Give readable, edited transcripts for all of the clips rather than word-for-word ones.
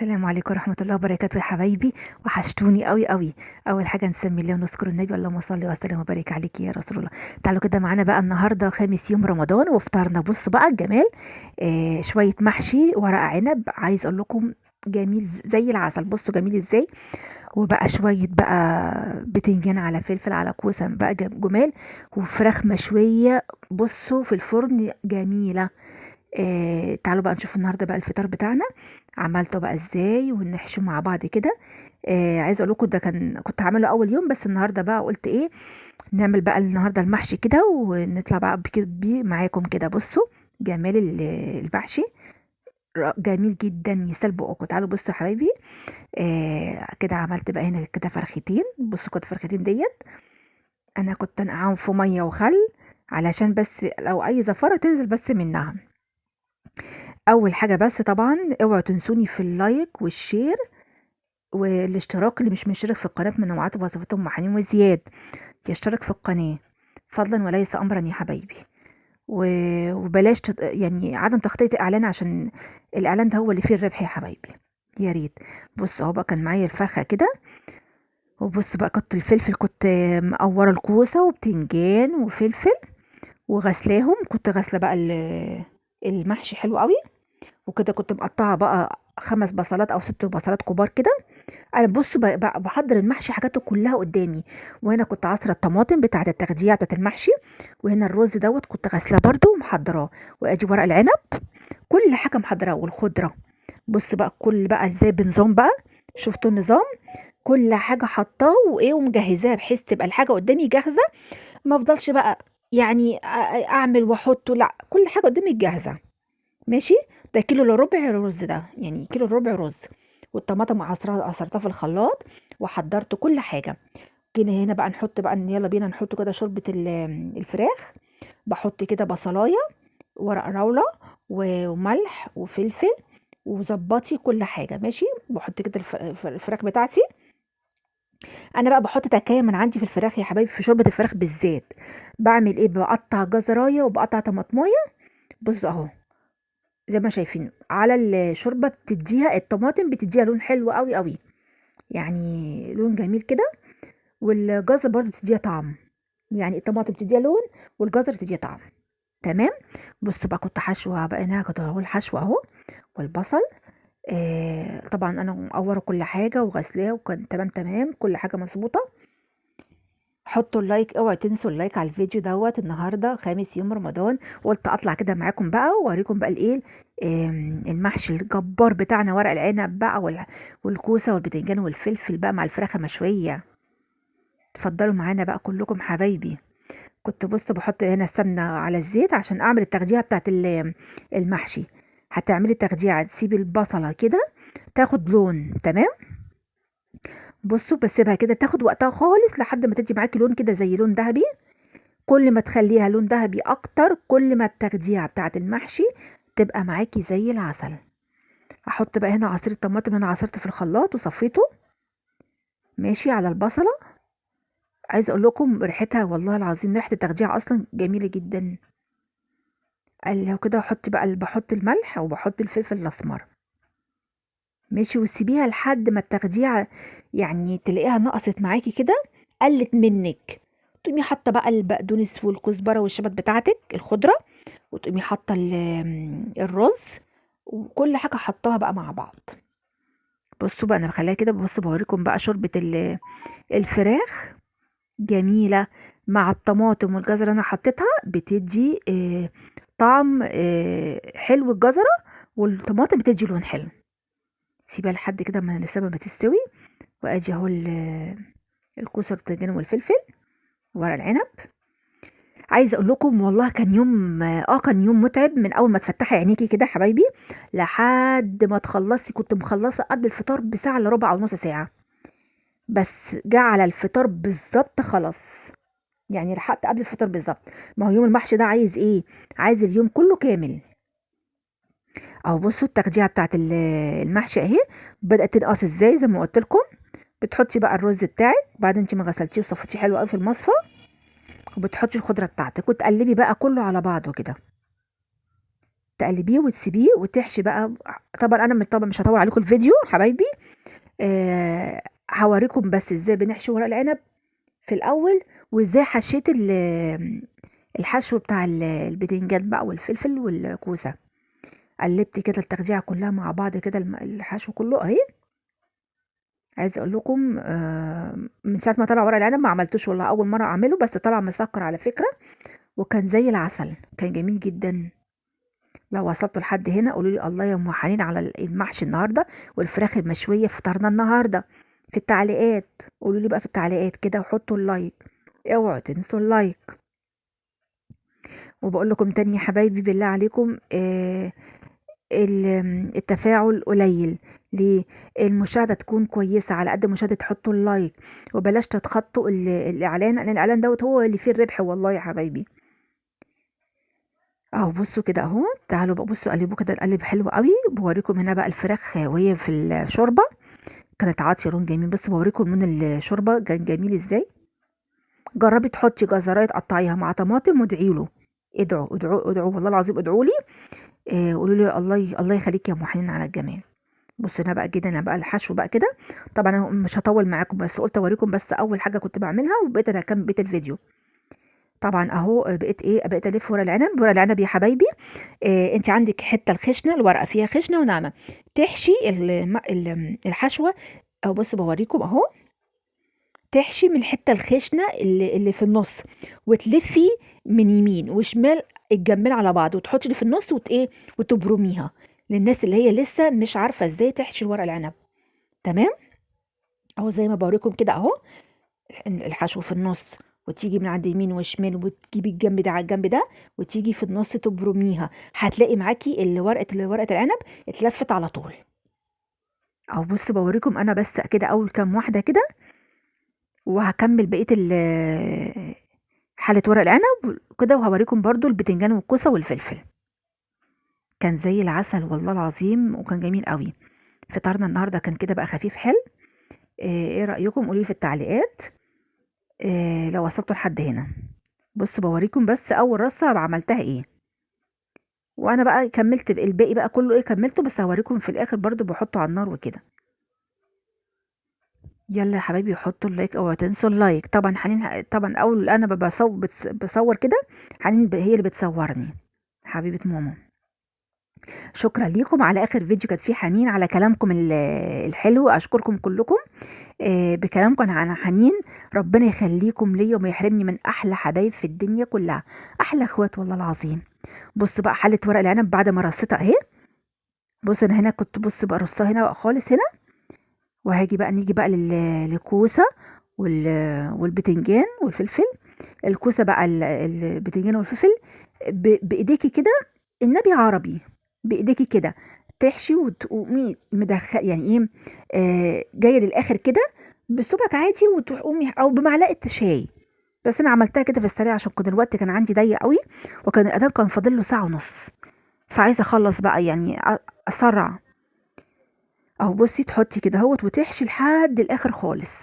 السلام عليكم ورحمة الله وبركاته يا حبايبي، وحشتوني قوي قوي. أول حاجة نسمي الله ونذكر النبي، اللهم صل وسلم وبارك عليك يا رسول الله. تعالوا كده معانا بقى النهاردة خامس يوم رمضان وفطارنا. بصوا بقى الجمال، شوية محشي ورق عنب، عايز أقول لكم جميل زي العسل. بصوا جميل ازاي، وبقى شوية بقى بتنجان على فلفل على كوسة بقى جمال، وفراخ مشوية بصوا في الفرن جميلة. تعالوا بقى نشوف النهارده بقى الفطار بتاعنا عملته بقى ازاي ونحشو مع بعض كده. عايزه اقول لكم ده كنت هعمله اول يوم، بس النهارده بقى قلت ايه، نعمل بقى النهارده المحشي كده ونطلع بقى بيه معاكم كده. بصوا جمال المحشي جميل جدا، يسال بقكم. تعالوا بصوا يا حبايبي. كده عملت بقى هنا كده فرختين. بصوا كده فرختين ديت انا كنت انقعهم في مية وخل علشان بس لو اي زفاره تنزل بس منها. اول حاجة بس طبعا اوعوا تنسوني في ال like وال share والاشتراك، اللي مش مشترك في القناة من نوعات وصفات ام حنين وزياد يشترك في القناة فضلا وليس امرا يا حبايبي. وبلاش يعني عدم تغطيه الاعلان، عشان الاعلان ده هو اللي فيه الربح يا حبايبي، يا ريت. بصوا اهو بقى كان معايا الفرخه كده، وبصوا بقى كنت الفلفل كنت مقوره الكوسه وبتنجان وفلفل وغسلاهم، كنت غاسله بقى المحشي حلو قوي. وكده كنت مقطعه بقى 5 بصلات او 6 بصلات كبار كده. انا بصوا بحضر المحشي حاجاته كلها قدامي. وهنا كنت عصره الطماطم بتاعه التغذية بتاعه المحشي، وهنا الرز دوت كنت غاسلاه برده ومحضراه، وادي ورق العنب، كل حاجة محضراه، والخضره. بصوا بقى كل بقى ازاي بنظام بقى، شفتوا النظام، كل حاجة حطاه وايه ومجهزاها بحيث تبقى الحاجة قدامي جاهزة، ما افضلش بقى يعني اعمل واحطه، لا كل حاجة قدامي جاهزة. ماشي، ده كيلو الا ربع رز، ده يعني كيلو ربع رز، والطماطم عصرتها في الخلاط وحضرت كل حاجة. جينا هنا بقى نحط بقى، يلا بينا نحط كده شوربة الفراخ. بحط كده بصلايه ورق راوله وملح وفلفل وظبطي كل حاجة. ماشي، بحط كده الفراخ بتاعتي. انا بقى بحط تكايه من عندي في الفراخ يا حبايبي، في شوربة الفراخ بالذات. بعمل ايه، بقطع جزرايه وبقطع طماطمايه. بصوا اهو زي ما شايفين على الشوربة، بتديها الطماطم بتديها لون حلو قوي قوي، يعني لون جميل كده، والجزر برضو بتديها طعم، يعني الطماطم بتديها لون والجزر بتديها طعم. تمام. بصوا بقى كنت حشوه بقى هنا، كنت هقول حشوه اهو، والبصل. طبعا انا مقوره كل حاجة وغسلاه وكان تمام تمام، كل حاجة مظبوطة. حطوا ال like، اوعوا تنسوا ال like على الفيديو دوت. النهارده خامس يوم رمضان، قلت اطلع كده معاكم بقى واوريكم بقى الايه، المحشي الجبار بتاعنا، ورق العنب بقى والكوسه والبتنجان والفلفل بقى مع الفراخ المشويه. اتفضلوا معانا بقى كلكم حبايبي. كنت بصوا بحط هنا السمنة على الزيت عشان اعمل التغذية بتاعت المحشي. هتعملي التغذية، تسيبي البصله كده تاخد لون، تمام. بصوا بسيبها كده تاخد وقتها خالص لحد ما تدي معاكي لون كده زي لون ذهبي. كل ما تخليها لون ذهبي اكتر كل ما التغذية بتاعت المحشي تبقى معاكي زي العسل. هحط بقى هنا عصير الطماطم اللي انا عصرته في الخلاط وصفيته، ماشي، على البصله. عايزه اقول لكم ريحتها والله العظيم، ريحه التغذية اصلا جميلة جدا. لو كده احط بقى، بحط الملح وبحط الفلفل الاسمر، ماشي، وسيبيها لحد ما التغذية يعني تلاقيها نقصت معاكي كده، قلت منك، تقومي حاطه بقى البقدونس والكزبره والشبت بتاعتك الخضرة، وتقومي حاطه الرز وكل حاجة حطاها بقى مع بعض. بصوا بقى انا بخليها كده. بصوا بوريكم بقى شوربة الفراخ جميلة مع الطماطم والجزر اللي انا حطيتها، بتدي طعم حلو الجزره، والطماطم بتدي لون حلو. سيبها لحد كده ما لسه ما تستوي. وادي اهو الكوسه والبتنجان والفلفل ورق العنب. عايزه اقول لكم والله كان يوم، كان يوم متعب من اول ما تفتحي عينيكي كده حبايبي لحد ما تخلصي. كنت مخلصة قبل الفطار بساعة الا ربع او نص ساعة، بس جه على الفطار بالظبط خلاص، يعني لحقت قبل الفطار بالظبط. ما هو يوم المحشي ده عايز ايه، عايز اليوم كله كامل. اهو بصوا التغذية بتاعت المحشي اهي بدات تنقص ازاي زي ما قلت لكم. بتحطي بقى الرز بتاعك بعد انت ما غسلتيه وصفيتيه حلو قوي في المصفى، وبتحطي الخضرة بتاعتك وتقلبي بقى كله على بعضه كده. تقلبيه وتسيبيه وتحشي بقى. طبعا انا طبعا مش هطول عليكم الفيديو حبايبي، هوريكم بس ازاي بنحشي ورق العنب في الاول، وازاي حشيت الحشو بتاع البتنجان بقى والفلفل والكوسه. قلبت كده التخديعه كلها مع بعض كده، الحشو كله اهي. عايزه اقول لكم من ساعة ما طلع ورق العنب ما عملتوش والله، اول مرة اعمله، بس طلع مسكر على فكرة، وكان زي العسل، كان جميل جدا. لو وصلتوا لحد هنا قولوا لي الله يا ام حنين على المحشي النهارده والفراخ المشويه فطرنا النهارده. في التعليقات قولوا لي بقى في التعليقات كده، وحطوا ال like، اوعوا تنسوا ال like. وبقول لكم تاني يا حبايبي بالله عليكم، التفاعل قليل ليه؟ المشاهدة تكون كويسة، على قد المشاهدة تحطوا ال like، وبلاش تتخطوا الاعلان، لان الاعلان دوت هو اللي فيه الربح والله يا حبايبي. اهو بصوا كده اهو، تعالوا بقى بصوا قلبوا كده، القلب حلو قوي. بوريكم هنا بقى الفراخ وهي في الشوربة، كانت عاطيه لون جميل. بصوا بوريكم لون الشوربة كان جميل ازاي. جربي تحطي جزرايه تقطعيها مع طماطم وادعي له، ادعوا ادعوا ادعوا والله العظيم، ادعوا لي، قولوا لي الله يخليك يا ام حنين على الجمال. بصوا هنا بقى كده، انا بقى الحشو بقى كده. طبعا انا مش هطول معاكم، بس قلت اوريكم بس اول حاجة كنت بعملها، وبقيت انا اكمل بقية الفيديو. طبعا اهو بقيت ايه، بقيت الف ورق العنب. ورق العنب يا حبايبي، انت عندك حتة الخشنة، الورقة فيها خشنه وناعمه، تحشي الحشوه اهو. بصوا بوريكم اهو، تحشي من الحتة الخشنة اللي في النص، وتلفي من يمين وشمال الجنبين على بعض، وتحطي اللي في النص وتبرميها. للناس اللي هي لسه مش عارفه ازاي تحشي الورق العنب، تمام؟ اهو زي ما بوريكم كده اهو، الحشو في النص، وتيجي من عند يمين وشمال، وتجيبي الجنب ده على الجنب ده، وتيجي في النص تبرميها، هتلاقي معاكي ورقة العنب اتلفت على طول. اهو بصوا بوريكم انا بس كده اول كام واحدة كده، وهكمل بقية حاله ورق العنب كده، وهوريكم برضو البتنجان والكوسه والفلفل. كان زي العسل والله العظيم، وكان جميل قوي. فطارنا النهارده كان كده بقى خفيف حلو. ايه رايكم؟ قولوا لي في التعليقات لو وصلتوا لحد هنا. بصوا بوريكم بس اول رصه عملتها ايه، وانا بقى كملت الباقي بقى كله ايه كملته، بس هوريكم في الاخر برضو بحطه على النار وكده. يلا يا حبايبي حطوا ال like، اوعوا تنسوا ال like. طبعا حنين، طبعا اول انا بصور كده، حنين هي اللي بتصورني، حبيبه ماما. شكرا ليكم على اخر فيديو كانت فيه حنين، على كلامكم الحلو، اشكركم كلكم بكلامكم عن حنين. ربنا يخليكم ليا وما يحرمني من احلى حبايب في الدنيا كلها، احلى اخوات والله العظيم. بصوا بقى حله ورق العنب بعد ما رصيتها اهي. بصوا انا هنا كنت بصوا بقى رصها هنا بقى خالص هنا، وهاجي بقى نيجي بقى للكوسه والبتنجان والفلفل. الكوسه بقى البتنجان والفلفل بايديكي كده، النبي عربي، بايديكي كده تحشي وتقومي مدخل، يعني ايه، جاية للاخر كده بصبعك عادي، وتقومي او بمعلقه شاي. بس انا عملتها كده في السريع عشان كان الوقت كان عندي ضيق قوي، وكان الاذان كان فاضل له ساعة ونص، فعايزه اخلص بقى يعني اسرع. اهو بصي تحطي كده اهوت وتحشي لحد الاخر خالص.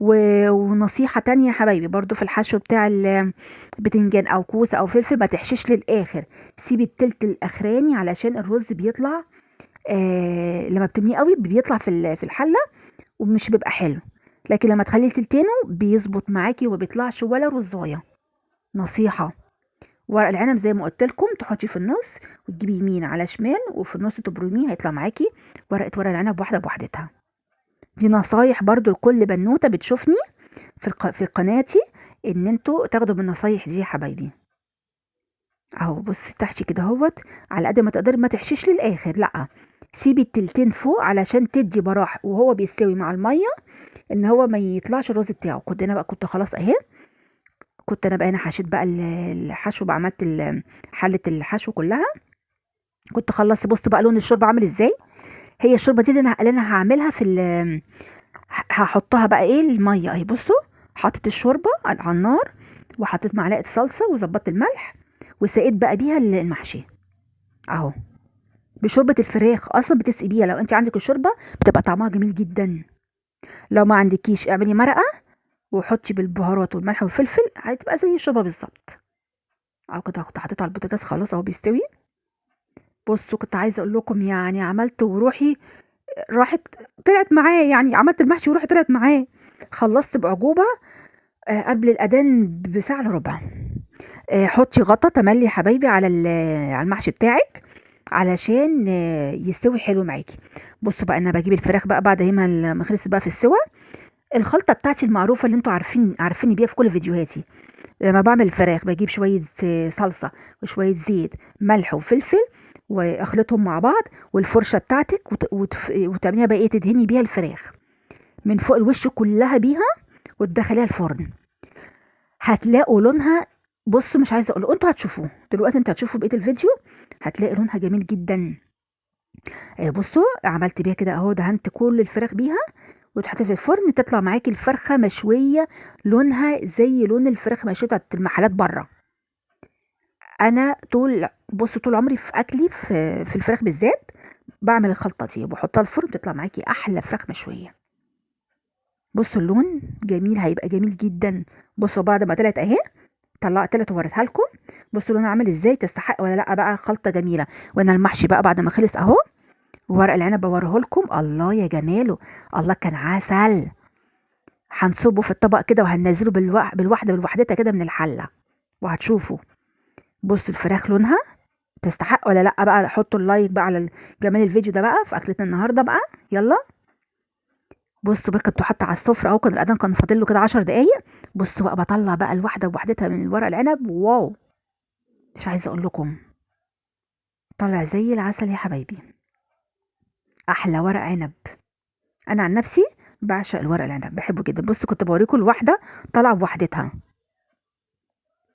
ونصيحة تانية يا حبايبي برضو في الحشو بتاع البتنجان او كوسة او فلفل، ما تحشيش للاخر، سيبي التلت الاخراني علشان الرز بيطلع، لما بتمليه قوي بيطلع في الحلة ومش بيبقى حلو، لكن لما تخليه تلتينه بيظبط معاكي وما بيطلعش ولا رزايه. نصيحة، ورق العنب زي ما قلت لكم تحطي في النص وتجيبي يمين على شمال وفي النص تبرميه، هيطلع معاكي ورقة ورق العنب واحدة بوحدتها. دي نصايح برضو لكل بنوتة بتشوفني في قناتي، ان انتوا تاخدوا بالنصايح دي يا حبايبي. اهو بصي تحشي كده اهوت على قد ما تقدري، ما تحشيش للاخر، لا سيبي التلتين فوق علشان تدي براح وهو بيستوي مع المية، ان هو ما يطلعش الرز بتاعه. كنت انا بقى كنت خلاص اهي، كنت انا بقى هنا حشيت بقى الحشو بقى، عملت حله الحشو كلها، كنت خلصت. بصوا بقى لون الشوربة عامل ازاي. هي الشوربة دي اللي انا هعملها في هحطها بقى ايه المية اهي. بصوا حطيت الشوربة على النار، وحطيت معلقه صلصه، وظبطت الملح، وسقيت بقى بيها المحشي اهو بشوربه الفراخ. اصلا بتسقي بيها لو انت عندك الشوربة بتبقى طعمها جميل جدا. لو ما عندكيش اعملي مرقه وحطي بالبهارات والملح والفلفل، هتبقى زي الشوربة بالظبط. اهو كده كنت حطيته على البوتاجاز خلاص اهو بيستوي. بصوا كنت عايزه اقول لكم يعني عملت وروحي راحت طلعت معاه، يعني عملت المحشي وروحي طلعت معاه. خلصت بعجوبه قبل الاذان بساعة الا ربع. حطي غطا تملي يا حبايبي على المحشي بتاعك علشان يستوي حلو معاكي. بصوا بقى انا بجيب الفراخ بقى بعد ما خلصت بقى في السوا، الخلطة بتاعتي المعروفة اللي انتوا عارفيني بيها في كل فيديوهاتي. لما بعمل الفراخ بجيب شوية صلصه وشوية زيت، ملح وفلفل، واخلطهم مع بعض، والفرشه بتاعتك وتعمليها بقى ايه، تدهني بيها الفراخ من فوق الوش كلها بيها، وتدخليها الفرن. هتلاقوا لونها، بصوا مش عايزه اقول، انتوا هتشوفوه دلوقتي، انتوا هتشوفوا بقية الفيديو، هتلاقي لونها جميل جدا. بصوا عملت بيها كده اهو، دهنت كل الفراخ بيها وتحطيها في الفرن، تطلع معاكي الفرخه مشوية لونها زي لون الفراخ مشوية بتاعت المحلات بره. انا طول عمري في اكلي في الفراخ بالذات بعمل الخلطة دي وبحطها الفرن، بتطلع معاكي احلى فراخ مشوية. بصوا اللون جميل، هيبقى جميل جدا. بصوا بعد ما طلعت اهي، طلعت ووريتها لكم. بصوا لونها عامل ازاي، تستحق ولا لا بقى؟ خلطه جميلة. وانا المحشي بقى بعد ما خلص اهو، ورق العنب بوريه لكم. الله يا جماله، الله كان عسل. هنصبه في الطبق كده وهننزله بالواحده بالوحدتها كده من الحلة وهتشوفوا. بصوا الفراخ لونها تستحق ولا لا بقى؟ حطوا اللايك بقى على جمال الفيديو ده بقى في اكلتنا النهارده بقى. يلا بصوا بقى، كنت حاطه على السفرة اهو، كان الاذان كان فاضل له كده 10 دقايق. بصوا بقى بطلع بقى الواحدة بوحدتها من الورق العنب، واو مش عايزه اقول لكم، طالع زي العسل يا حبايبي. احلى ورق عنب، انا عن نفسي بعشق الورق العنب، بحبه جدا. بصوا كنت بوريكم الواحدة طالعه بوحدتها.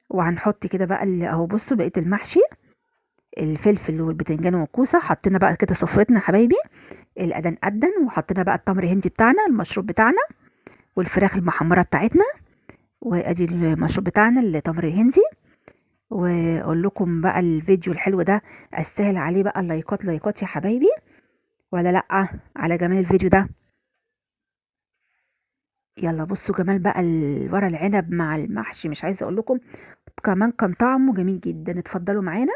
وهنحط كده بقى اهو، بصوا بقية المحشي، الفلفل والبتنجان والكوسه. حطينا بقى كده سفرتنا حبايبي، الاذان أذن، وحطينا بقى التمر هندي بتاعنا، المشروب بتاعنا، والفراخ المحمره بتاعتنا، وادي المشروب بتاعنا التمر الهندي. واقول لكم بقى الفيديو الحلو ده استاهل عليه بقى اللايكات، لايكات يا حبايبي ولا لا على جمال الفيديو ده؟ يلا بصوا جمال بقى الورق العنب مع المحشي، مش عايزه اقول لكم كمان كان طعمه جميل جدا. اتفضلوا معانا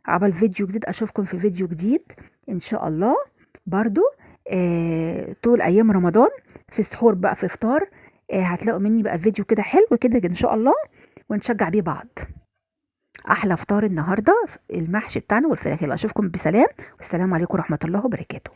عبال فيديو جديد، اشوفكم في فيديو جديد ان شاء الله برضو طول ايام رمضان، في سحور بقى، في فطار، هتلاقوا مني بقى فيديو كده حلو كده ان شاء الله، ونشجع بيه بعض. احلى فطار النهارده المحشي بتاعنا والفراخ. يلا اشوفكم بسلام، والسلام عليكم ورحمة الله وبركاته.